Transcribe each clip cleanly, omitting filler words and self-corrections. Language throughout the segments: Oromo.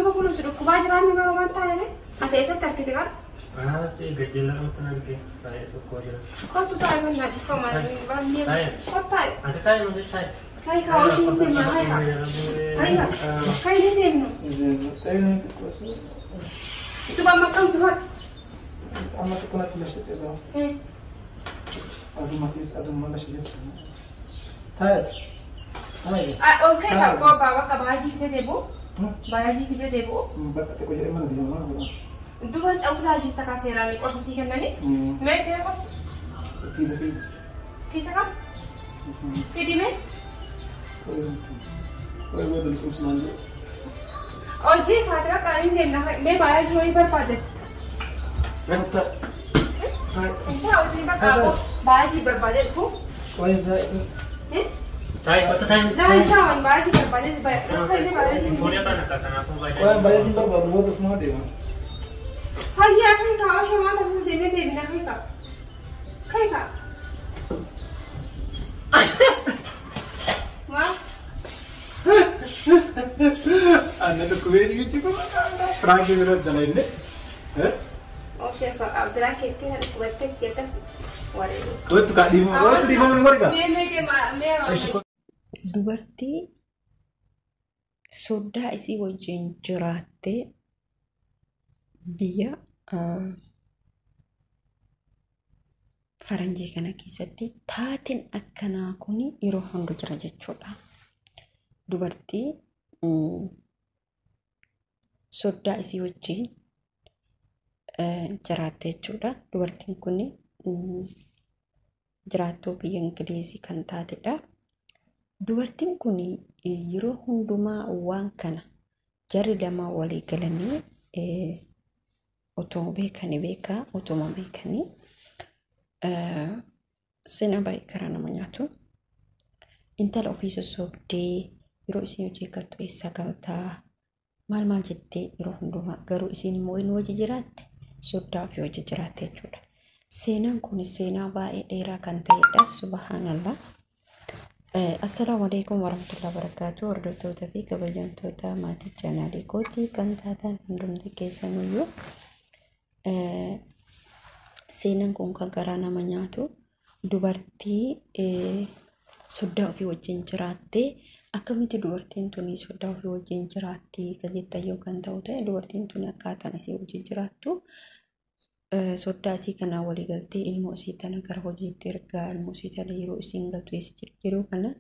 Duuba kun si dhukkubaa jiraanni yeroo waan taa'e ati eessatti argite qaba? Kanaatti gajjalla kan arge baay'ee tokko jira. Kottu taa'e kan naa dhiifama baay'ee. Kottu taa'e. Ati taa'e malee taa'e. Kai kaa hojii hin deemna kai kaa. Kai kaa. Kai ni deemnu. Duuba amma akkam si godhe? Amma xiqqoo natti lashite dha. Aduma keessa aduma lashite. Taa'e. Taa'e. Ol kai kaa koo baaba baay'ee fidee deebi'u. Baay'ee fidee deebi'u. Bakka xiqqoo jedhee mana deemaa godha. Duuba xawusaa keessa kaa seeraan qorsa sii kennanii. Mee kee qorsa? Fiisa fiisa. Fiisa kam? Fidi mee? Hojii kaatee bakka hin deemna mee baay'ee wayii barbaadetti. Intaa hojii bakka baay'ee barbaadee dhufu. Taa'e kottu taa'e. Laa intaa waan baay'ee barbaadee baay'ee baay'ee. Fuudhee kana kanaafuu baay'ee. Hayyaa kan kaa osoo maal taasisu deemnee deemna kan kaa. Kan kaa. Maal? Oshee biraa keettee kan dhukkubattee jeetas wareeru. Mee mee deemaa mee. Dubartii soddaa isii wajjin jiraattee biyya faranjii kana keessatti taateen akkanaa kun yeroo hundu jira jechuudha. Dubartii soddaa isii wajjin jiraatte jechuudha. Dubartiin kun jiraattuu biyya Ingilizii kan taatedha. Dubartiin kun yeroo hundumaa waan kana jarri lama walii galanii otoo beekanii beekaa otuma beekanii seenaa baay'ee karaa nama nyaatu. Intala ofii sossobdee yeroo isiin hojii galtu eessa galtaa maal maal jettee yeroo hundumaa garuu isiin immoo inni hojii jiraatte soddaa ofii hojii jiraatte jechuudha. Seenaan kun seenaa baay'ee dheeraa kan ta'edha. Subhaanallah. Assalaamu alaikum warahmatullahi wabarakatuh. Hordoftoota fi kabajamtoota maatii chaanaalii kootii kan taatan hundumti keessaniyyuu seenaan kun kan garaa nama nyaatu dubartii soddaa ofii wajjin jiraattee akkamitti dubartiin tuni soddaa ofii wajjin jiraatti kan jettan yoo kan ta'u ta'e dubartiin tuni akkaataan isii wajjin jiraattu soddaa isii kanaa walii galtee ilmoo isii tana gara hojiitti ergaa ilmoo isii tana yeroo isiin galtu eessa jirti yeroo kana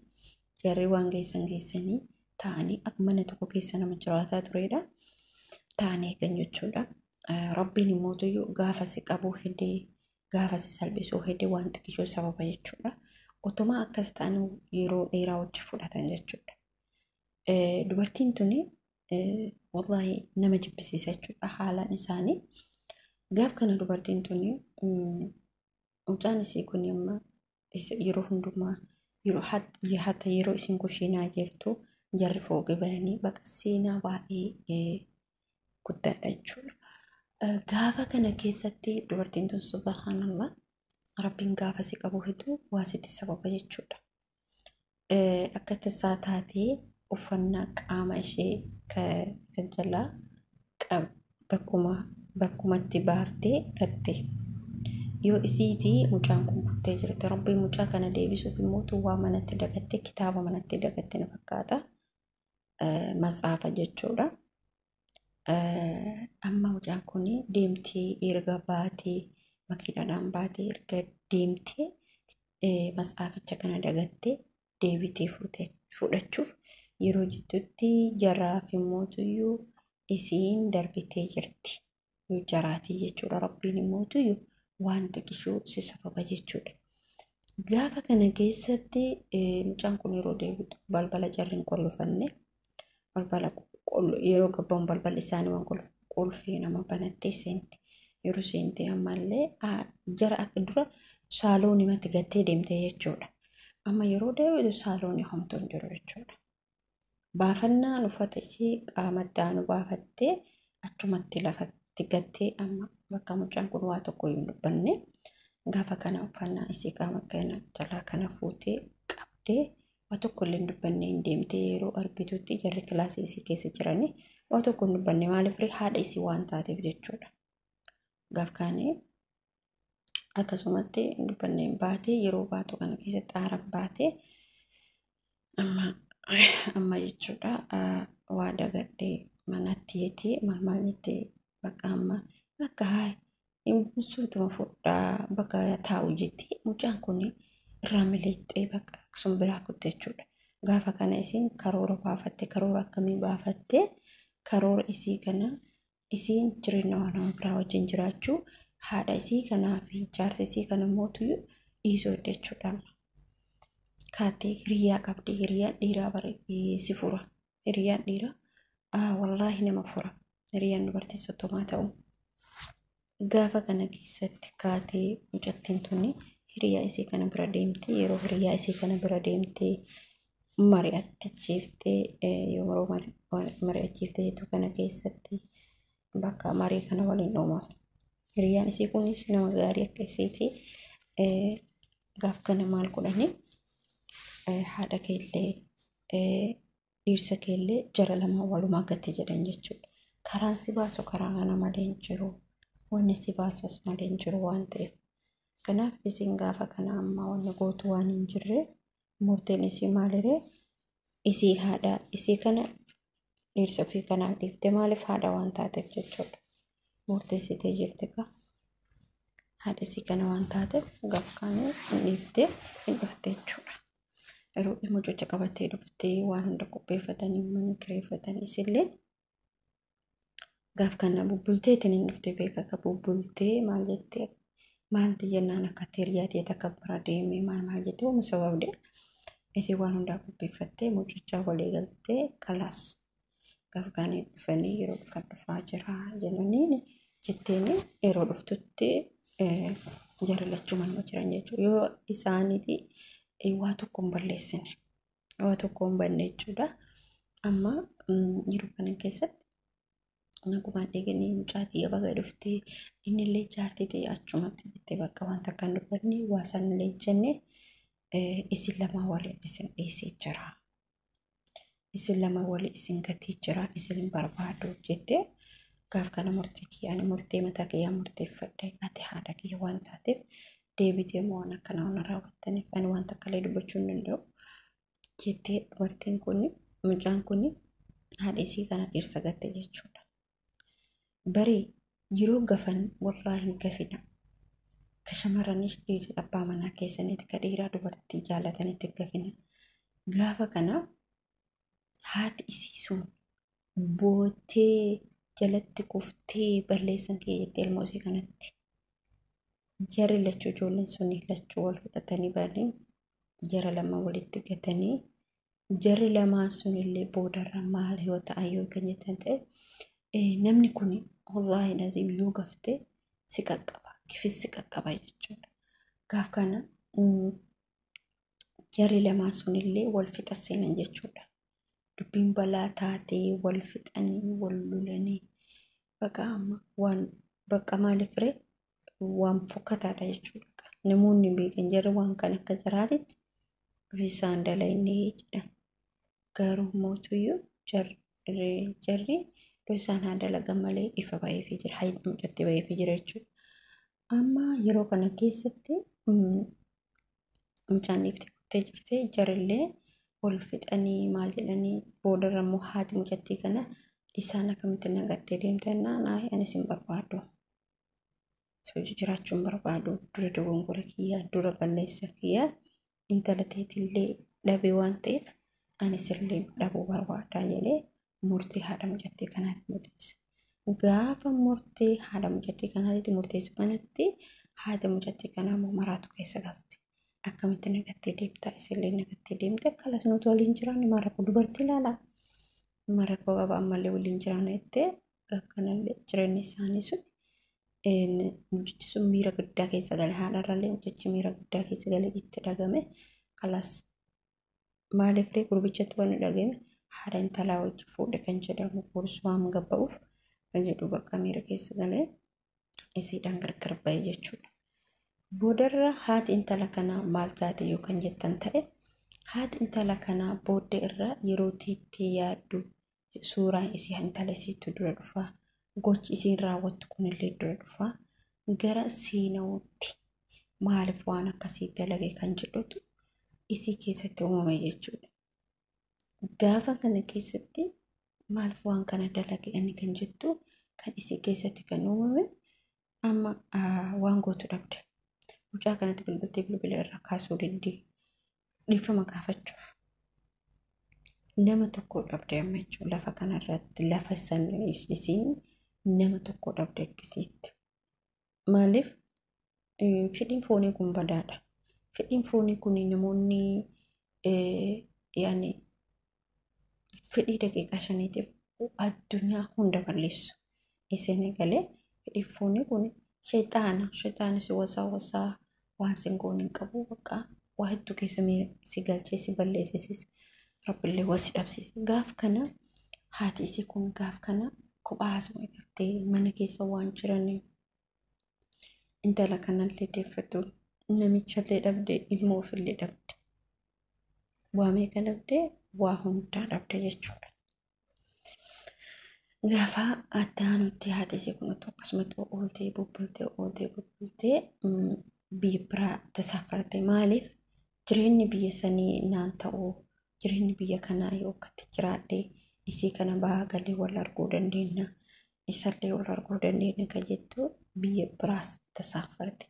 jarri waan geessan geessanii taa'anii akka mana tokko keessa nama jiraataa turedha. Taa'anii eegan jechuudha. Rabbiin immoo gaafa si qabuu hedee gaafa si salphisuu hedee waan xiqqishoo sababa jechuudha. Otuma akkas ta'an yeroo dheeraa wajji fudhatan jechuudha. Dubartiin tuni wallaahi nama jibbisiisa jechuudha haalaan isaanii. Gaaf kana dubartiin tuni mucaan isii kun amma yeroo hundumaa yeroo hatta yeroo isin kushiinaa jirtu jarri fooqii bayanii bakka seenaa baay'ee guddaadha jechuudha. Gaafa kana keessatti dubartiin tun subhaanallah Rabbiin gaafa si qabu hedduu waa sitti sababa jechuudha. Akka tasaa taatee uffannaa qaama ishee kan jalaa bakkumatti baaftee gatte. Yoo isiitii mucaan kun kuttee jirti. Rabbiin mucaa kana deebisuuf immoo waa manatti dagatte kitaaba manatti dagatte na fakkaata. Matsaafa jechuudha. Amma mucaan kun deemtee erga baatee makiinaadhaan baatee erga deemtee matsaaficha kana dagattee deebitee fudhachuuf yeroo jettutti jaraaf immoo isiin darbitee jirti. Yoo jaraatii jechuudha. Rabbiin immoo waan xiqqishuu si sababa jechuudha. Gaafa kana keessatti mucaan kun yeroo deebitu balbala jarri hin qollofanne balbala yeroo gabbaa'uun balballi isaanii waan qulfii nama banattee seenti. Yeroo seente ammallee jara akka dura saaloonii matti gattee deemte jechuudha. Amma yeroo deebitu saaloonii homtuu hin jiru jechuudha. Baafannaan uffata ishee qaamatti aanu baafattee achumatti lafatti gattee amma bakka mucaan kun waa tokko hin dubbanne gaafa kana uffannaa isii qaama kana jalaa kana fuutee qabdee waa tokko illee hin dubbanne hin deemtee yeroo argitutti jarri kilaasii isii keessa jiranii Waa tokko hin dubbanne maaliif ree haadha isii waan taateef jechuudha. Gaaf kaanii akkasumatti hin dubbanne baatee yeroo baatu kana keessatti aara baatee amma amma jechuudha waa dagadhee manatti jettee maal maal jettee bakka amma bakka haa suutuma fudhaa bakka taa'u jettee mucaan kun irraa miliqxee bakka sun biraa kutte jechuudha. Gaafa kana isiin karoora baafatte karoora akkamii baafatte karoora isii kana isiin jireenya waan nama biraa wajjin jiraachuu haadha isii kanaa fi jaarsa isii kana mootuyyuu dhiisuu jechuudha. Kaatee hiriyaa qabdi hiriyaan dhiiraa si fura hiriyaan dhiiraa wallaahi nama fura hiriyaan dubartii sottomaa ta'u. Gaafa kana keessatti kaatee mucattiin tuni hiriyaa isii kana bira deemtee yeroo hiriyaa isii kana bira deemtee mari'achiiftee yeroo mari'achiiftee jettu kana keessatti bakka marii kana waliin dhumaaf. Hiriyaan isii kunis nama gaarii akka isiiti. Gaaf kana maal godhani haadha keellee dhiirsa keellee jara lama walumaa gatti jedhan jechuudha. Karaan si baasu karaa kana malee hin jiru. Wanni si baasus malee hin jiru waan ta'eef. Kanaaf isin gaafa kana amma wanni gootu waan hin jirre murteen isii maaliree isii haadha isii kana dhiirsa ofii kanaaf dhiifte maaliif haadha waan taateef jechuudha. Murteessitee jirti gaa haadha isii kana waan taateef gaaf kaanii hin dhiiftee hin dhufte jechuudha. Yeroo dhimma mucicha qabattee dhuftee waan hunda qopheeffatanii mana kireeffatanii isillee gaaf kana bubbulteetiin hin dhufte beeka akka bubbultee maal jettee maalti jennaan akka hiriyaa takka bira deemee maal maal jettee uuma sababdee isii waan hundaa qopheeffattee mucichaa walii galtee kalaas gaaf kaanii dhufanii yeroo dhufan dhufaa jira jedhanii jetteen yeroo dhuftutti jara lachuu manuma jiran jechuudha. Yoo isaaniiti waa tokko hin balleessine waa tokko hin banne jechuudha. Amma yeroo kana keessatti nagumaan eeganii mucaatii baga dhuftee innillee jaartii ta'e achumatti jettee bakka wanta akka hin dubbanne waa sanillee jenne isin lamaa waliin isin dhiisee jira. Isin lama waliin isin gatii jira isin barbaadu jettee gaaf kana murteetii ani murtee mataa kiyyaa murteeffadhe ati haadha kiyya waan taateef deebitee immoo waan akkanaa waan raawwattaniif ani waan takka illee dubbachuu hin danda'u jettee dubartiin kun mucaan kun haadha isii kana dhirsa gatte jechuudha. Barii yeroo gafan wallaahi hin gafina. Ka shamarranis dhiirri abbaa manaa keessanitti ka dhiiraa dubartii jaalatanitti gafina. Gaafa kana haati isii sun boottee jalatti kuftee balleessan kee jettee ilmoo isii kanatti. Jarri lachuu ijoolleen sun lachuu wal fudhatanii ba'anii jara lama walitti gatanii jarri lamaan sunillee boodarra maal yoo ta'an yoo kan jettan ta'e namni kun wallaahi naziim yoo gafte si qaqqaba kifis si qaqqaba jechuudha. Gaaf kana jarri lamaan sunillee wal fixa seenan jechuudha. Dubbiin balaa taatee wal fixanii wal lolanii bakka amma waan bakka maaliif ree waan fokkataadha jechuudha. Namoonni beekan jarri waan kan akka jaraatitti ofii isaan dalagnee jedhan. Garuu mootuyyuu jarri iddoo isaan haa dalagan malee ifa ba'eefii jira. Hayyi mucatti ba'eefii jira jechuudha. Amma yeroo kana keessatti mucaan dhiiftee kuttee jirti. Jarillee wal fixanii maal jedhanii boodarra immoo haati mucattii kana isaan akkamitti nagattee deemte jennaan anis hin barbaadu. Sochii jiraachuu hin barbaadu. Dura dogongora kiyyaa, dura balleessa kiyyaa intala teetillee dhabee waan ta'eef anis illee dhabuu barbaada jedhee murtii haadha mucattii kanaatti murteesse. Gaafa murtii haadha mucattii kanaatti murteessu kanatti haati mucattii kanaa immoo maraatu keessa galti. Akkamitti nagattee deemtaa isillee nagattee deemte akkalas nuti waliin jiraanne maal dubartii ilaalaa. Maal qaba ammallee waliin jiraanne jettee gaaf kanallee jireenyi isaanii sun mucichi sun miira guddaa keessa gale haadharrallee mucichi miira guddaa keessa gale itti dhagame kalas maaliif ree gurbichatti waan dhagame haadha intalaa wajji fuudhe kan jedhamu gorsu waan gabba'uuf kan jedhu bakka miira keessa galee isiidhaan gargar ba'e jechuudha. Boodarra haati intala kanaa maal taate yoo kan jettan ta'e haati intala kanaa booddee irra yeroo teettee yaaddu Suuraa isii intala isiitu dura dhufa. Gochi isiin raawwattu kunillee dura dhufa. Gara seenawutti maaliif waan akkasii dalage kan jedhutu isii keessatti uumame jechuudha. Gaafa kana keessatti maaliif waan kana dalage inni kan jettu kan isii keessatti kan uumame amma waan gootu dhabde. Mucaa kanatti bilbiltee bilbila irraa kaasuu diddi. Dhiifama gaafachuuf. Nama tokko dhabde amma jechuudha. Lafa kanarratti lafa san isiin nama tokko dhabde akkasiitti. Maaliif fedhiin foonii kun badaadha. Fedhiin foonii kun namoonni yaani fedhii daqiiqaa 5tiif addunyaa hunda balleessu. Isin galee fedhiin foonii kun sheexaana. Sheexaana si wasaa wasaa waan sin goone hin qabu bakka waa hedduu keessa si galchee si balleessisis rabbillee waa si dhabsiisa. Gaaf kana haati isii kun gaaf kana kophaa haasuma eegaltee mana keessa waan jiran intala kanallee deeffattu namichallee dhabde ilmoo ofillee dhabde. Waa meeqa dhabde waa hundaa dhabde jechuudha. Gaafa addaanutti haati isii kun otoo akkasumatti ooltee bubbultee ooltee bubbultee biyya biraa tasaafarte. Maaliif jireenyi biyya sanii naan ta'u jireenyi biyya kanaa yoo akkatti jiraadhe isii kana bahaa galee wal arguu dandeenya isallee wal arguu dandeenya kan jettu biyya biraas tasaafarte.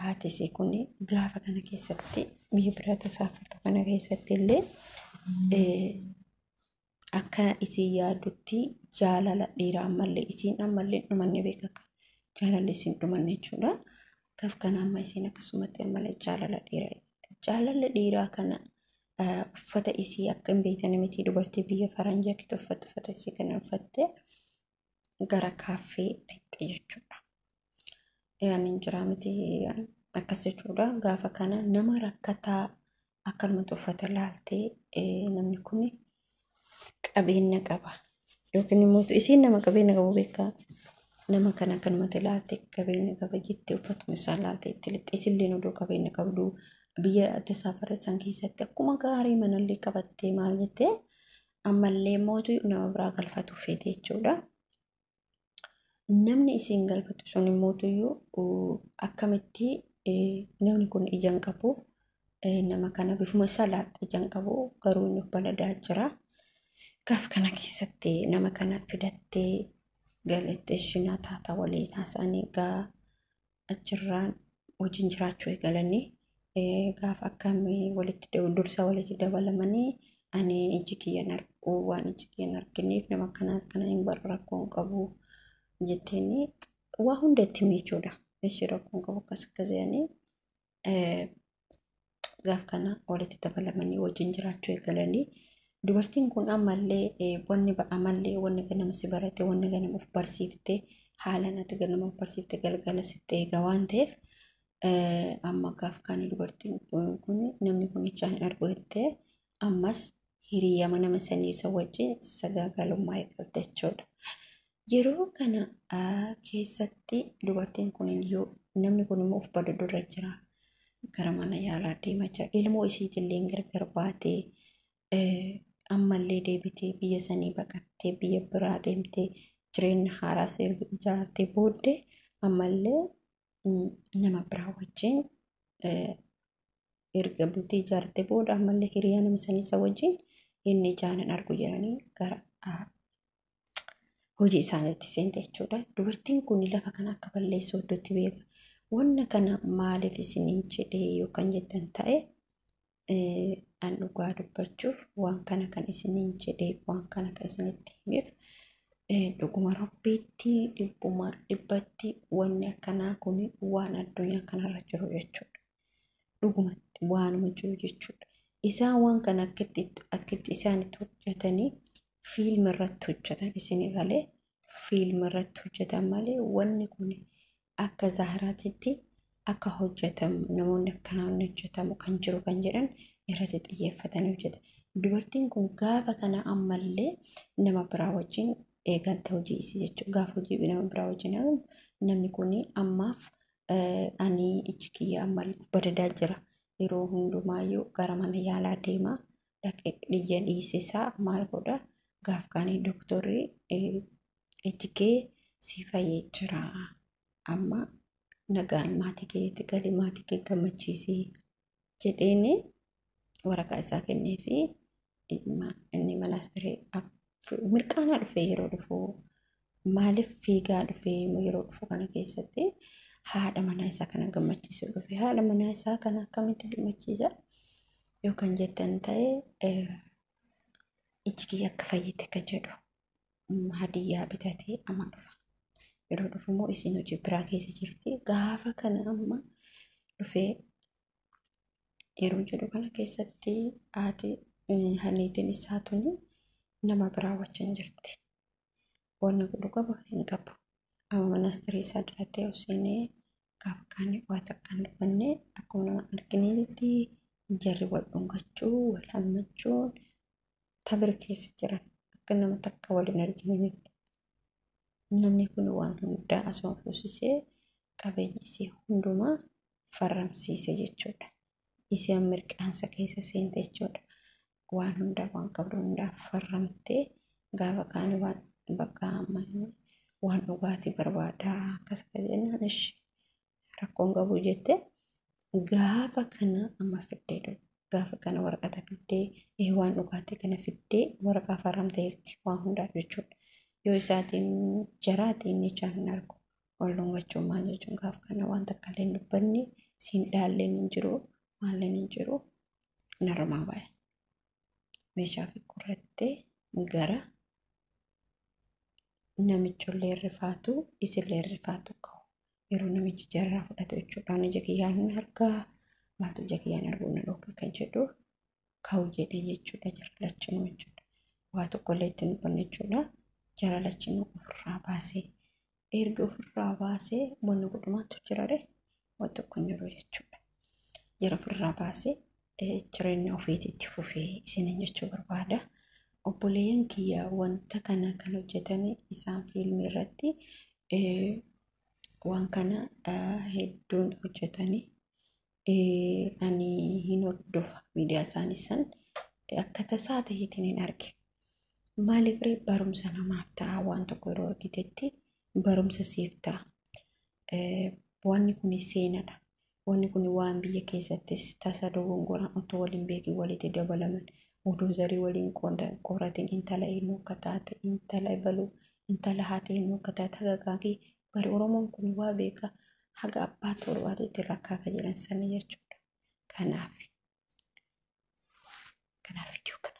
Haati isii kun gaafa kana keessatti biyya biraa tasaafartu kana keessatti illee akka isii yaadutti jaalala dhiiraa ammallee isiin ammallee dhumanne beeka jaalalli isiin dhumanne jechuudha. Gaaf kana amma isiin akkasumatti ammallee jaalala dhiiraa jaalala dhiiraa kana uffata isii akka hin beektan miti dubartii biyya faranjii akkatti uffatu uffata isii kana uffattee gara kaaffee dhaqxe jechuudha. Yaani jira miti akkas jechuudha. Gaafa kana nama rakkataa akkanumatti uffata laaltee namni kun qabeenya qaba. Yookiin immoo isiin nama qabeenya qabu beekaa. Nama kana akkanumatti laaltee qabeenya qaba jettee uffatuma isaa laaltee itti lixxe. Isillee odoo qabeenya qabdu biyya tasaafarte san keessatti akkuma gaarii manallee qabattee maal jettee ammallee mootu nama biraa galfatu feete jechuudha. Namni isiin galfatu sun immootuyyuu akkamitti namni kun ija hin qabu nama kana bifuma isaa laaltee ija hin qabu garuu inni of baladaa jira. Gaaf kana keessatti nama kana fidattee galattee ishinaa taataa waliin haasa'anii gaa achirraan hojiin jiraachuu eegalanii gaafa akkamii walitti dursa walitti dabalamanii ani iji kiyya hin argu waan iji kiyya hin argineef nama akkanaa kana hin baru rakkoo hin qabu jetteeni waa hunda itti hime jechuudha. Ishee rakkoo hin qabu akkas akkas jedhanii gaaf kana walitti dabalamanii wajjin jiraachuu eegalanii dubartiin kun ammallee wanni ammallee wanni ganama si barate wanni ganama of barsiifte haala natti ganama of barsiifte galgala sitti eega waan ta'eef amma gaaf kana dubartiin kun namni kun ijaan hin argu jettee ammas hiriyyama nama sanii isa wajjin sagaagalummaa eegalte jechuudha. Yeroo kana keessatti dubartiin kun yoo namni kun immoo of badu dura jira. Gara mana yaalaa deemaa jira. Ilmoo isiitillee gargar baatee ammallee deebitee biyya sanii baqattee biyya biraa deemtee jireenya haaraa ijaartee booddee ammallee nama biraa wajjin erga bultii ijaartee booda ammallee hiriyaa nama sanii isa wajjin inni ijaan hin argu jedhanii gara hojii isaaniitti seente jechuudha. Dubartiin kun lafa kana akka balleessu iddootti beeka. Wanna kana maaliif isiniin jedhee yookaan jettan ta'e an dhugaa dubbachuuf waan kana kan isiniin jedhee waan kana kan isinitti himeef dhuguma rabbiitti dhibbuma dhibbatti wanni akkanaa kun waan addunyaa kanarra jiru jechuudha. Dhugumatti waanuma jiru jechuudha. Isaan waan kana akkitti isaan itti hojjetanii fiilmi irratti hojjetan isin galee fiilmi irratti hojjetan malee wanni kun akka zaharaatitti akka hojjetamu namoonni akkanaan hojjetamu kan jiru kan jedhan irratti xiyyeeffatanii hojjetan. Dubartiin kun gaafa kana ammallee nama biraa wajjin eegalte hojii isii jechuudha. Gaafa hojii nama biraa wajjin namni kun ammaaf ani iji kiyya ammallee badadaa jira. Yeroo hundumaayyuu gara mana yaalaa deema. Dhaqee dhiyya dhiisisaa maal godha? Gaaf kaanii doktorri ijji kee si fayyee jira. Amma nagaan maatii keetti gali, maatii kee gammachiisi jedheeni waraqaa isaa kenneefi inni manaastirii mirqaanaa dhufee yeroo dhufu maaliif fiigaa dhufee yeroo dhufu kana keessatti haadha manaa isaa kana gammachiisuu dhufe. Haadha manaa isaa kana akkamitti gammachiisa yoo kan jettan ta'e, ijji kiyya akka fayyite kan jedhu hadiyyaa bitatee amma dhufa. Yeroo dhufu immoo isiin hojii biraa keessa jirti. Gaafa kana amma dhufee yeroo jedhu kana keessatti haati niitiin isaa tuni nama biraa wajjin jirti. Wanni godhu qaba hin qabu. Amma manaastirii isaa duratti yoo seenee gaafa kaanii waa takka hin dubbanne akkuma nama arginetti jarri wal dhungachuu, wal hammachuu tabira keessa jiran akka nama takka wal hin arginetti. Namni kun waan hundaa asuma fuusisee qabeenya isii hundumaa farramsiise jechuudha. Isiin mirqaansa keessa seente jechuudha. Waan hundaa waan qabdu hundaa farramtee gaafa kaanii waan bakka amma waan dhugaatii barbaadaa akkas akka jennaan ishi rakkoon qabu jette gaafa kana amma fiddee dhufu. Gaafa kana waraqata fiddee waan dhugaatii kana fiddee waraqaa farramteerti waan hundaa jechuudha. Yoo isaatiin jaraatiin jechaan hin argu. Wal dhungachuu maal jechuun gaafa kana waan takka illee hin dubbanne siin dhaalleen hin jiru maalleen hin jiru narraa bahe. Meeshaa fi gurrattee gara namichollee rifaatu isillee rifaatu ka'u. Yeroo namichi jarraa fudhatu jechuudhaan ija kiyyaan hin argaa maaltu ija kiyyaan arguu na dhooke kan jedhu ka'u jedhee jechuudha jara lachinuu jechuudha. Waa tokkollee ittiin dubbanne jechuudha. Jara lachinuu ofirraa baasee erga ofirraa baasee wanni godhumaatu jira ree waan tokko hin jiru jechuudha. Jara ofirraa baasee jireenya ofiitti fufee isiniin jechuu barbaada. Obboleeyyan kiyya wanta kana kan hojjetame isaan fiilmii irratti waan kana hedduun hojjetanii ani hin hordofa miidiyaa isaanii san akka tasaa ta'eetiin hin arge. Maaliif ree barumsa namaaf ta'a waan tokko yeroo argitetti barumsa siif ta'a. Wanni kun seenaadha. Wanni kun waan biyya keessattis tasa dogongoraan otoo waliin beekin walitti dabalaman oduu zarii waliin qoratin intala eenyu akka taate intala ebaluu intala haati eenyu akka taate haga gaagii bari Oromoon kun waa beeka haga abbaa torbaatitti rakkaa ka jedhan sanii jechuudha. Kanaaf viidiyoo kana